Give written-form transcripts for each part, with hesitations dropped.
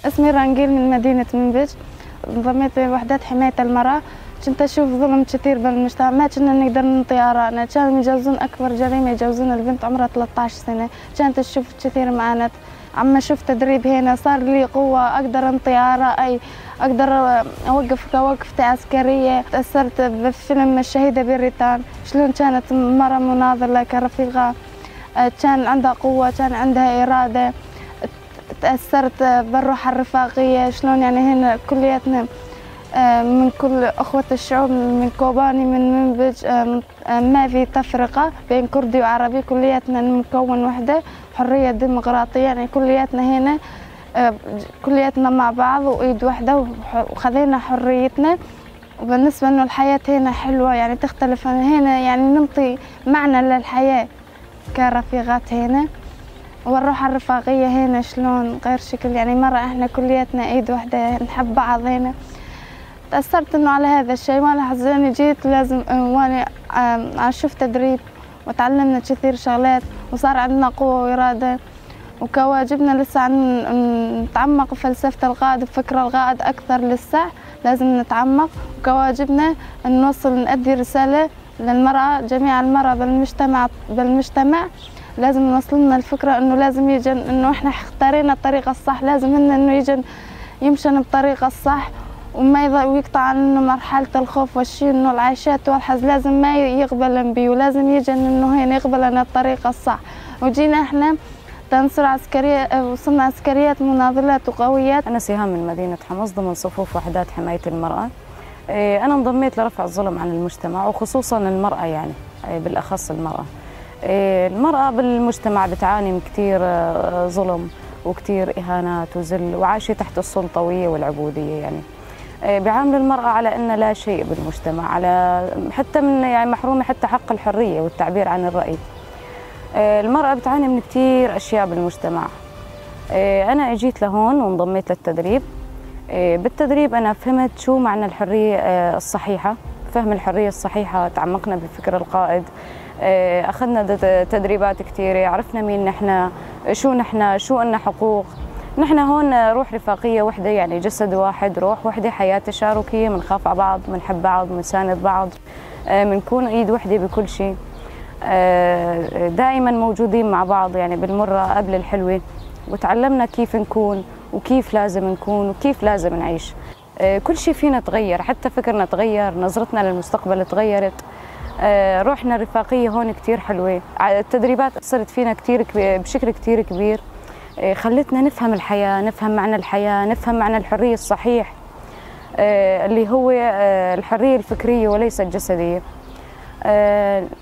اسمي رانجيل من مدينة منبج، انضميت لوحدات حماية المرأة. كنت أشوف ظلم كثير بالمجتمع، ما كنا نقدر نعطي آرائنا، كانوا يجوزون أكبر جريمة، يجوزون البنت عمرها 13 سنة. كانت أشوف كثير معاناة. عم أشوف تدريب هنا صار لي قوة، أقدر أنطي آرائي، أقدر أوقف كوقفتي عسكرية. تأثرت بفيلم الشهيدة بيريتان، شلون كانت مرة مناضلة كرفيقة، كان عندها قوة، كان عندها إرادة. تأثرت بالروح الرفاقية، شلون يعني هنا كلياتنا من كل أخوة الشعوب، من كوباني، من منبج، ما في تفرقة بين كردي وعربي، كلياتنا مكون وحدة، حرية ديمقراطية. يعني كلياتنا هنا كلياتنا مع بعض وإيد وحدة، وخذينا حريتنا. وبالنسبة إنه الحياة هنا حلوة، يعني تختلف هنا، يعني نعطي معنى للحياة كرفيقات هنا. والروح الرفاقية هنا شلون غير شكل، يعني مرة احنا كلياتنا ايد واحدة، نحب بعض هنا. تأثرت انه على هذا الشيء، وانا حزينة جيت لازم وانا اشوف تدريب، وتعلمنا كثير شغلات، وصار عندنا قوة وإرادة. وكواجبنا لسه نتعمق بفلسفة القائد، بفكر القائد أكثر، لسه لازم نتعمق. وكواجبنا أن نوصل، نأدي رسالة للمرأة، جميع المرأة بالمجتمع لازم نوصل لنا الفكرة إنه لازم يجن، إنه إحنا اختارينا الطريقة الصح، لازم هن إنه يجن يمشن بالطريقة الصح، وما ويقطع عنه مرحلة الخوف والشيء، إنه العيشات والحز لازم ما يقبلن بيه، ولازم يجن إنه هن يقبلن الطريقة الصح. وجينا إحنا تنصر عسكرية، وصلنا عسكريات مناضلات وقويات. أنا سهام من مدينة حمص ضمن صفوف وحدات حماية المرأة. أنا انضميت لرفع الظلم عن المجتمع، وخصوصا المرأة، يعني بالأخص المرأة. المرأة بالمجتمع بتعاني من كثير ظلم وكثير إهانات وذل، وعايشة تحت السلطوية والعبودية. يعني بيعاملوا المرأة على أنها لا شيء بالمجتمع، على حتى من يعني محرومة حتى حق الحرية والتعبير عن الرأي. المرأة بتعاني من كثير أشياء بالمجتمع. أنا أجيت لهون وانضميت للتدريب. بالتدريب أنا فهمت شو معنى الحرية الصحيحة، فهم الحرية الصحيحة، تعمقنا بفكر القائد، أخذنا تدريبات كثيرة، عرفنا مين نحن، شو نحن، شو لنا حقوق. نحن هون روح رفاقية وحدة، يعني جسد واحد، روح وحدة، حياة تشاركية، بنخاف على بعض، بنحب بعض، بنساند بعض، بنكون إيد وحدة بكل شيء، دائما موجودين مع بعض، يعني بالمرة قبل الحلوة. وتعلمنا كيف نكون وكيف لازم نكون وكيف لازم نعيش. كل شيء فينا تغير، حتى فكرنا تغير، نظرتنا للمستقبل تغيرت، روحنا الرفاقية هون كتير حلوة. التدريبات أثرت فينا كتير بشكل كتير كبير، خلتنا نفهم الحياة، نفهم معنى الحياة، نفهم معنى الحرية الصحيح، اللي هو الحرية الفكرية وليس الجسدية.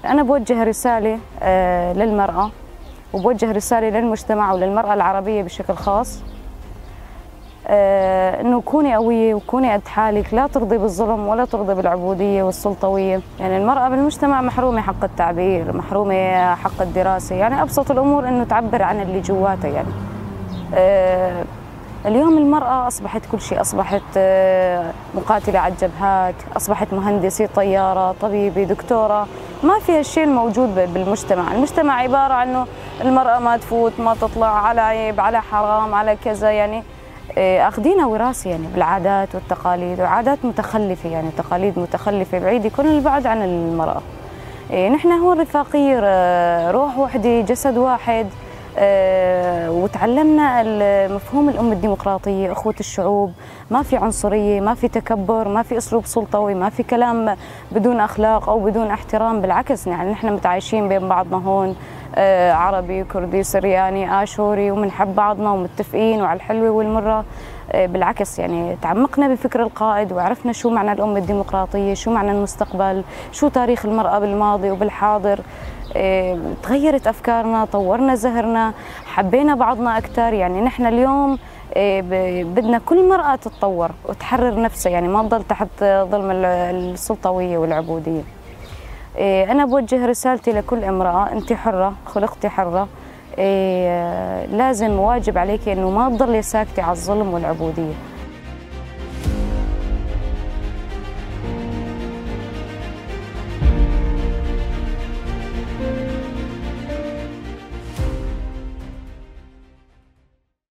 أنا بوجه رسالة للمرأة، وبوجه رسالة للمجتمع وللمرأة العربية بشكل خاص، إنه كوني قوية وكوني قد حالك، لا ترضي بالظلم ولا ترضي بالعبودية والسلطوية. يعني المرأة بالمجتمع محرومة حق التعبير، محرومة حق الدراسة، يعني أبسط الأمور إنه تعبر عن اللي جواتها. يعني اليوم المرأة أصبحت كل شيء، أصبحت مقاتلة على الجبهات، أصبحت مهندسة طيارة، طبيبة، دكتورة. ما في هالشيء الموجود بالمجتمع. المجتمع عبارة عنه المرأة ما تفوت، ما تطلع، على عيب، على حرام، على كذا. يعني أخذينا وراثة يعني بالعادات والتقاليد، وعادات متخلفة، يعني تقاليد متخلفة بعيدة كل البعد عن المرأة. نحن هون رفاقية، روح وحدة، جسد واحد. وتعلمنا مفهوم الأمة الديمقراطية، أخوة الشعوب، ما في عنصرية، ما في تكبر، ما في أسلوب سلطوي، ما في كلام بدون أخلاق أو بدون احترام. بالعكس يعني نحن متعايشين بين بعضنا هون، عربي، كردي، سرياني، آشوري، ومنحب بعضنا ومتفقين وعلى الحلوة والمرة. بالعكس يعني تعمقنا بفكر القائد وعرفنا شو معنى الأمة الديمقراطية، شو معنى المستقبل، شو تاريخ المرأة بالماضي وبالحاضر. تغيرت أفكارنا، طورنا زهرنا، حبينا بعضنا أكثر. يعني نحن اليوم بدنا كل مرأة تتطور وتحرر نفسها، يعني ما تضل تحت ظلم السلطوية والعبودية. أنا بوجه رسالتي لكل امرأة، أنت حرة، خلقتي حرة، لازم واجب عليك إنه ما تضلي ساكتة على الظلم والعبودية.